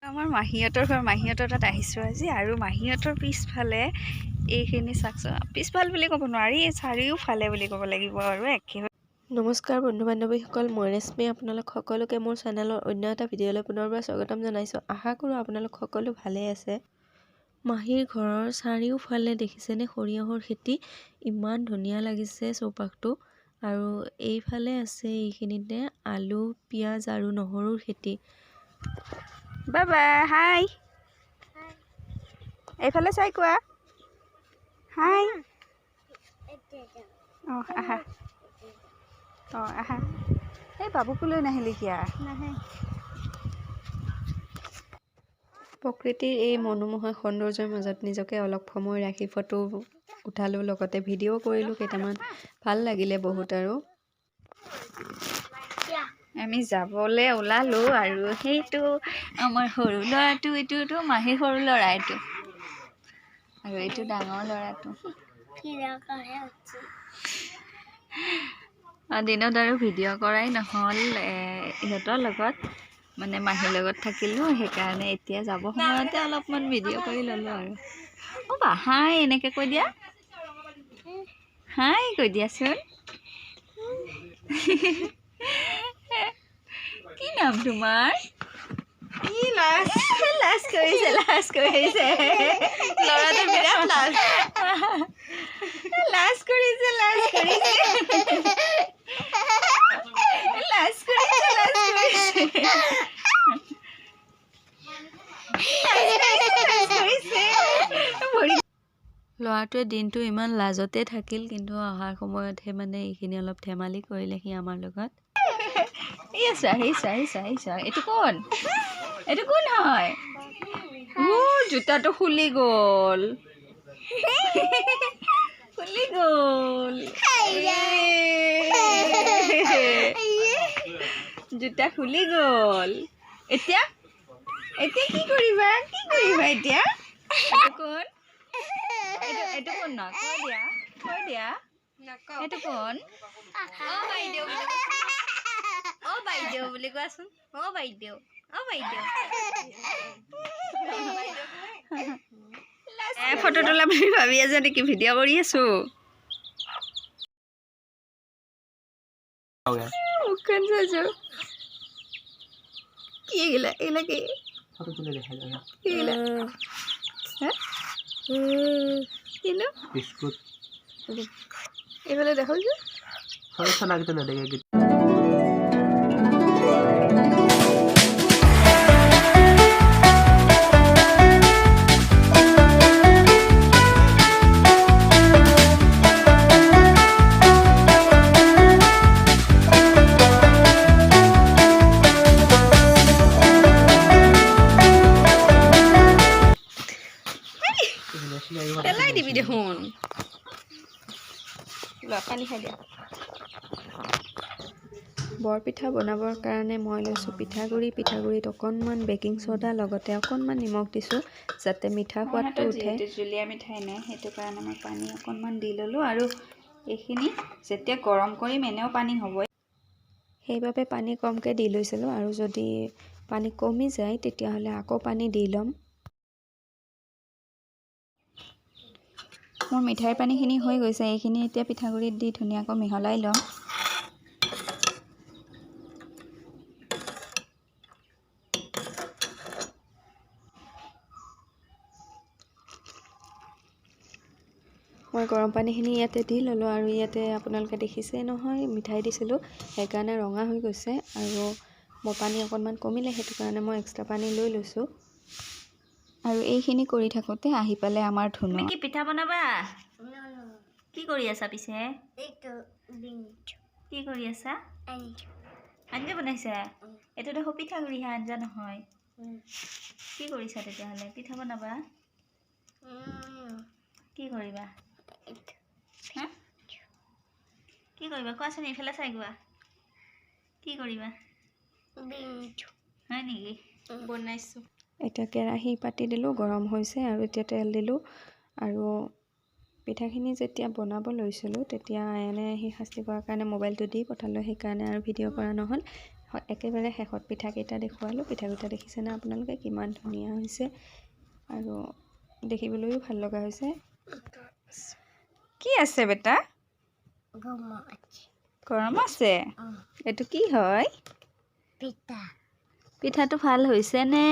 আমাৰ মাহীহঁতৰ ঘৰ, মাহীহঁতৰ তাত আহিছোঁ আজি। আৰু মাহীহঁতৰ পিছফালে এইখিনি চাওকচোন, পিছফাল বুলি ক'ব নোৱাৰি, চাৰিওফালে বুলি ক'ব লাগিব আৰু একেবাৰে। নমস্কাৰ বন্ধু বান্ধৱীসকল, মই ৰেশ্মি আপোনালোক সকলোকে মোৰ চেনেলৰ অন্য এটা ভিডিঅ'লৈ পুনৰবাৰ স্বাগতম জনাইছোঁ। আশা কৰোঁ আপোনালোক সকলো ভালেই আছে। মাহীৰ ঘৰৰ চাৰিওফালে দেখিছেনে সৰিয়হৰ খেতি, ইমান ধুনীয়া লাগিছে চৌপাশটো। আৰু এইফালে আছে এইখিনিতে আলু, পিঁয়াজ আৰু নহৰুৰ খেতি। বাবা হাই, এইফালে চাই কোৱা হাই। অঁ আহা, অঁ আহা। এই বাবুকো লৈ নাহিলি কিয়া? প্ৰকৃতিৰ এই মনোমোহা সৌন্দৰ্যৰ মাজত নিজকে অলপ সময় ৰাখি ফটো উঠালোঁ, লগতে ভিডিঅ' কৰিলোঁ কেইটামান। ভাল লাগিলে বহুত। আৰু আমি যাবলৈ ওলালোঁ। আৰু সেইটো আমাৰ সৰু ল'ৰাটো, এইটোতো মাহীৰ সৰু ল'ৰা এইটো, আৰু এইটো ডাঙৰ ল'ৰাটো। দিনত আৰু ভিডিঅ' কৰাই নহ'ল ইহঁতৰ লগত, মানে মাহীৰ লগত থাকিলোঁ, সেইকাৰণে এতিয়া যাব সময়তে অলপমান ভিডিঅ' কৰি ল'লোঁ আৰু। অ' বা হাই এনেকৈ কৈ দিয়া, হাই কৈ দিয়াচোন। কি নাম তোমাৰ? কি লাজ, লাজ কৰিছে, লাজ কৰিছে ল'ৰাটো, বিৰাট লাজ, লাজ কৰিছে, লাজ কৰিছে, লাজ কৰিছে, লাজ কৰিছে, লাজ কৰিছে। ল'ৰাটোৱে দিনটো ইমান লাজতে থাকিল, কিন্তু অহাৰ সময়তহে মানে এইখিনি অলপ ধেমালি কৰিলে সি আমাৰ লগত। আহিছা আহিছা আহিছা আহিছা। এইটো কোন? এইটো কোন হয়? জোতাটো খুলি গ'ল, খুলি গ'ল, জোতা খুলি গ'ল। এতিয়া এতিয়া কি কৰিবা, কি কৰিবা এতিয়া? এইটো কোন? এইটো এইটো কোন? ন কৈ দিয়া, কৈ দিয়া, এইটো কোন? অ বাইদেউ, অ বাইদেউ বুলি কোৱাচোন। অ বাইদেউ, অ বাইদেউ। ফটো তোলা বুলি ভাবি আছে নেকি? ভিডিঅ' কৰি আছো। মুখখন চাইছো। কি এইগিলা, এইগিলা কি? কি এইগিলা? কিনো বিস্কুট। এইফালে দেখাইছো। পেলাই দিবি দেখোন। লোৱা পানী খাই দিয়া। বৰপিঠা বনাবৰ কাৰণে মই লৈছোঁ পিঠাগুড়ি। পিঠাগুড়িত অকণমান বেকিং ছ'ডা, লগতে অকণমান নিমখ দিছোঁ, যাতে মিঠা সোৱাদটো উঠে। যিহেতু জুলীয়া মিঠাই নাই, সেইটো কাৰণে মই পানী অকণমান দি ল'লোঁ। আৰু এইখিনি যেতিয়া গৰম কৰিম এনেও পানী হ'বই, সেইবাবে পানী কমকৈ দি লৈছিলোঁ। আৰু যদি পানী কমি যায় তেতিয়াহ'লে আকৌ পানী দি ল'ম। মোৰ মিঠাইৰ পানীখিনি হৈ গৈছে। এইখিনি এতিয়া পিঠাগুড়িত দি ধুনীয়াকৈ মিহলাই ল'ম। মই গৰম পানীখিনি ইয়াতে দি ল'লোঁ। আৰু ইয়াতে আপোনালোকে দেখিছেই নহয়, মিঠাই দিছিলোঁ, সেইকাৰণে ৰঙা হৈ গৈছে। আৰু মোৰ পানী অকণমান কমিলে, সেইটো কাৰণে মই এক্সট্ৰা পানী লৈ লৈছোঁ। আৰু এইখিনি কৰি থাকোঁতে আহি পালে আমাৰ ধুনু। কি পিঠা বনাবা? কি কৰি আছা পিছে? কি কৰি আছা? আঞ্জা বনাইছা? এইটো দেখোন পিঠাগুড়িহে, আঞ্জা নহয়। কি কৰিছা তেতিয়াহ'লে? পিঠা বনাবা? কি কৰিবা? কি কৰিবা কোৱাচোন, এইফালে চাই কোৱা, কি কৰিবা? হয় নেকি? বনাইছোঁ। এতিয়া কেৰাহী পাতি দিলোঁ, গৰম হৈছে। আৰু এতিয়া তেল দিলোঁ। আৰু পিঠাখিনি যেতিয়া বনাব লৈছিলোঁ তেতিয়া আয়নে আহি শাস্তি কৰাৰ কাৰণে মোবাইলটো দি পঠালোঁ, সেইকাৰণে আৰু ভিডিঅ' কৰা নহ'ল। একেবাৰে শেষত পিঠাকেইটা দেখুৱালোঁ। পিঠাকেইটা দেখিছেনে আপোনালোকে কিমান ধুনীয়া হৈছে আৰু দেখিবলৈও ভাল লগা হৈছে। কি আছে বেটা? গৰম আছে। এইটো কি হয়? পিঠাটো ভাল হৈছে নে?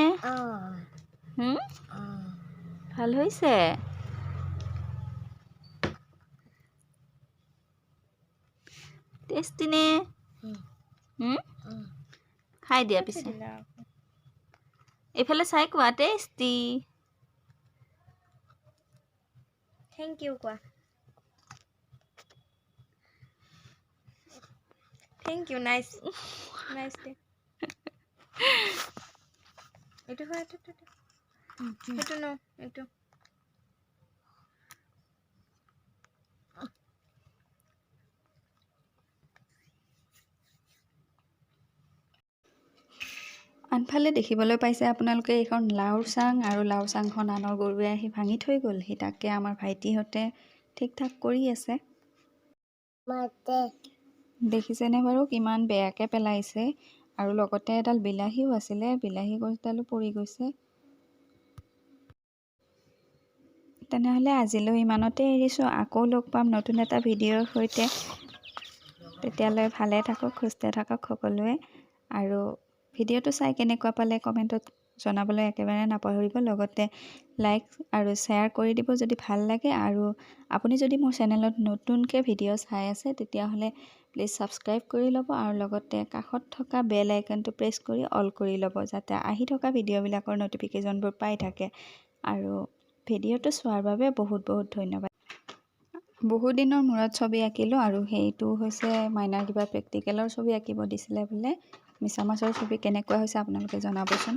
ভাল হৈছে। টেষ্টি নে? খাই দিয়া পিছে। এইফালে চাই কোৱা, টেষ্টি। Thank U কোৱা। Thank U, nice nice দে। এইটো হয়, এইটো এইটো এইটো ন এইটো। আনফালে দেখিবলৈ পাইছে আপোনালোকে এইখন লাওৰ চাং, আৰু লাওৰ চাংখন আনৰ গৰুৱে আহি ভাঙি থৈ গ'লহি। তাকে আমাৰ ভাইটিহঁতে ঠিক ঠাক কৰি আছে। দেখিছেনে বাৰু কিমান বেয়াকৈ পেলাইছে। আৰু লগতে এডাল বিলাহীও আছিলে, বিলাহী গছডালো পৰি গৈছে। তেনেহ'লে আজিলৈ ইমানতে এৰিছোঁ। আকৌ লগ পাম নতুন এটা ভিডিঅ'ৰ সৈতে। তেতিয়ালৈ ভালে থাকক, সুস্থ থাকক সকলোৱে। আৰু ভিডিঅ'টো চাই কেনেকুৱা পালে কমেণ্টত জনাবলৈ একেবাৰে নাপাহৰিব। লগতে লাইক আৰু শ্বেয়াৰ কৰি দিব যদি ভাল লাগে। আৰু আপুনি যদি মোৰ চেনেলত নতুনকৈ ভিডিঅ' চাই আছে তেতিয়াহ'লে প্লিজ ছাবস্ক্ৰাইব কৰি ল'ব আৰু লগতে কাষত থকা বেল আইকনটো প্ৰেছ কৰি অল কৰি ল'ব, যাতে আহি থকা ভিডিঅ'বিলাকৰ ন'টিফিকেশ্যনবোৰ পাই থাকে। আৰু ভিডিঅ'টো চোৱাৰ বাবে বহুত বহুত ধন্যবাদ। বহুদিনৰ মূৰত ছবি আঁকিলোঁ আৰু সেইটো হৈছে মাইনাৰ কিবা প্ৰেক্টিকেলৰ ছবি আঁকিব দিছিলে বোলে। মিছা মাছৰ ছবি কেনেকুৱা হৈছে আপোনালোকে জনাবচোন।